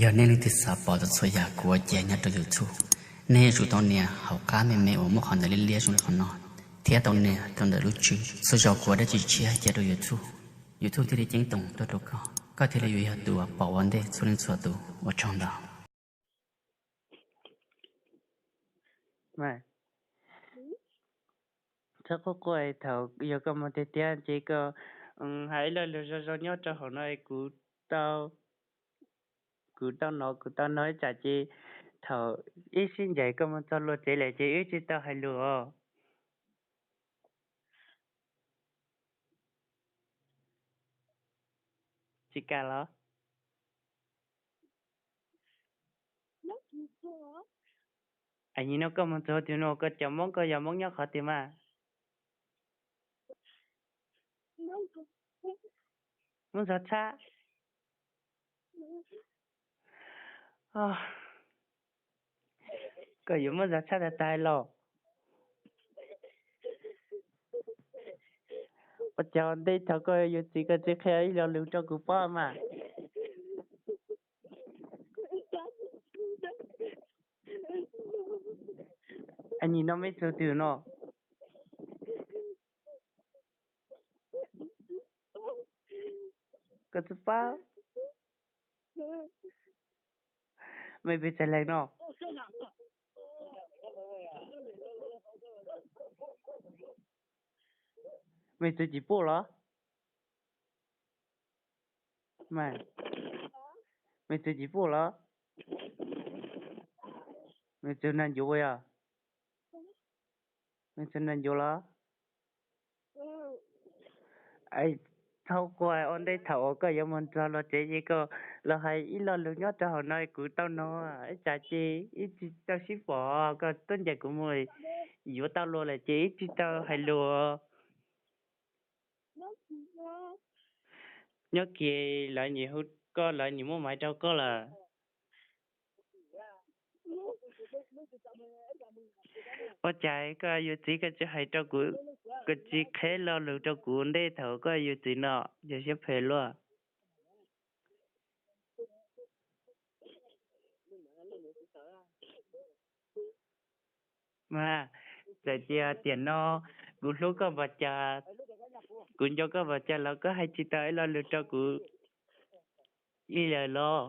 Yog nej leej twg xav pom txhua yam kuv ua cia nyob rau YouTube, nej yuav tsum tau nias hauv qab me me uas muaj qhov ntawv liab liab zoo li qhov no, thiab tau nias rau ntawm lub tswb. Txhua zaus kuv ua dab tsi tshiab cia rau YouTube, YouTube thiaj li ceeb toom tuaj rau koj, koj thiaj li yuav yog tus uas pom ua ntej txhua leej txhua tus. Ua tsaug ntau. Txhob quaj quaj, thaum yog koj mus tiag tiag ces koj hais ib lo lus zoo zoo nyob rau hauv no es kuv tau, kuv tau hnov, kuv tau hnov ib tsam ces thaum ib sib ncaim koj mus txog luag tsev lawm ces wb tsis tau hais lus os. Tsis kam los? Nim no koj mus txog twg no koj cov Hmoob, koj yog Hmoob nyob qhov twg mas? Hmoob Zog Txhab. Koj yuav Hmoob Zog Txhab tag tag los? Ua cas ntej thaum koj yuav txiv koj tsis qhia ib lo lus rau kuv paub mas? Nim no mej txog twg no? Koj tsis paub? Mej pes tsawg leeg no? Mej txog Cim Puj los? Mej txog Cim Puj los? Mej txog Naj Ncuv yog? Mej txog Naj Ncuv los? Thaum kuv ua ntej thaum uas koj yuav mus txog luag tsev ces koj los hais ib lo lus nyob rau hauv no kuv tau hnov ib tsam ces wb tsis tau sib pom, koj tuaj ncaim kuv mus yuav tau luag lawm ces wb tsis tau hais lus. Nyob kiag lawv nyias hu koj, lawv nyias muab maiv rau koj lawm. Ua cas koj yuav txiv koj tsis hais rau kuv, koj tsis qhia lo lus rau kuv ntej thaum koj yuav txiv no, yog siab phem luaj. Mas txawm tias tiam no kuv hlub koj npaum cas, kuv nco koj npaum cas los koj hais tsis tau ib lo lus rau kuv li lawm los?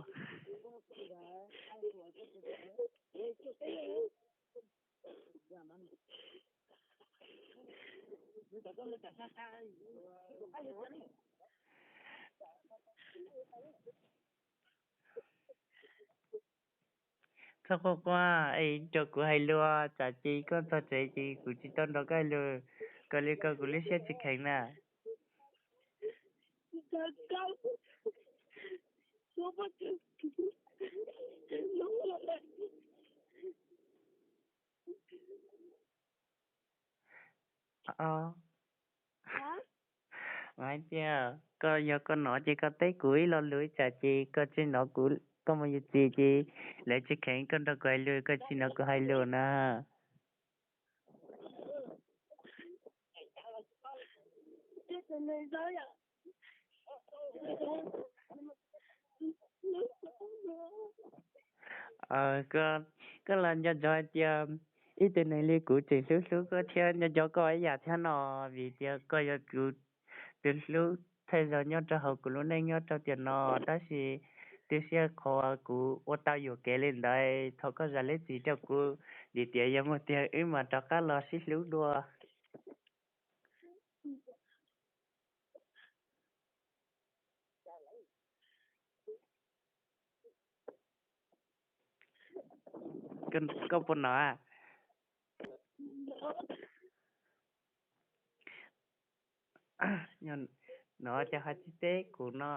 Txhob quaj quaj es rau kuv hais lus, tsam ces koj txog tsev ces kuv tsis tau nrog koj hais lus, koj li koj kuv lub siab tsis kheev na. Hais tias koj yog koj hnov ces koj teb kuv ib lo lus, tsam ces koj tsis hnov kuv, koj mus yuav txiv ces lawv tsis kheev koj nrog kuv hais lus, koj tsis hnov kuv hais lus na. Koj los nco ntsoov hais tias ib tug neeg li kuv tseem hlub hlub koj thiab nco nco koj ib yam thiab no, vim tias koj yog kuv tus hlub thawj zaug nyob rau hauv kuv lub neej nyob rau tiam no, tab sis twb siab qhuas kuv ua tau yuam kev li ntawd, thov koj zam lub txim rau kuv, vim tias yog muaj tiag wb mam rov qab los sib hlub dua. Koj puas hnov? Hnov ces ho tsis teb kuv no.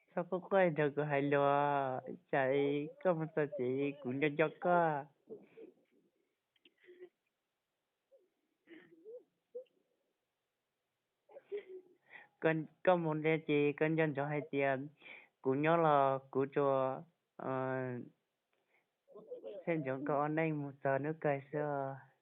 Txhob quaj quaj nrog kuv hais lus, tsam koj mus txog tsev kuv nco nco koj. Koj mus ntev ces koj nco ntsoov hais tias kuv nyob los kuv tsuas Saib ntsoov koj ua neej mus txog hnub kawg xwb os.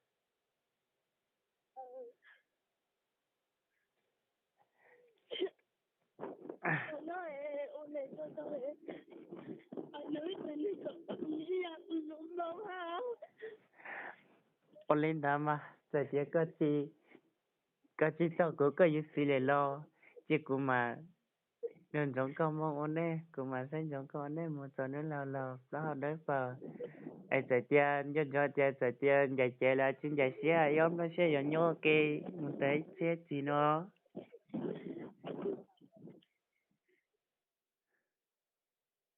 Ua li ntawd mas txawm tias koj tsis, koj tsis txog kuv koj yuav txiv lawm los, cia kuv mam ntsoov koj moo ua neej, kuv mam saib ntsoov koj ua neej mus txog hnub laus laus plaub hau dawb paug. Es txawm tias nco ntsoov tias txawm tias ncaim cev los tsis ncaim siab, ib ob nplooj siab yuav nyuaj ua ke mus tau ib txhiab txig no.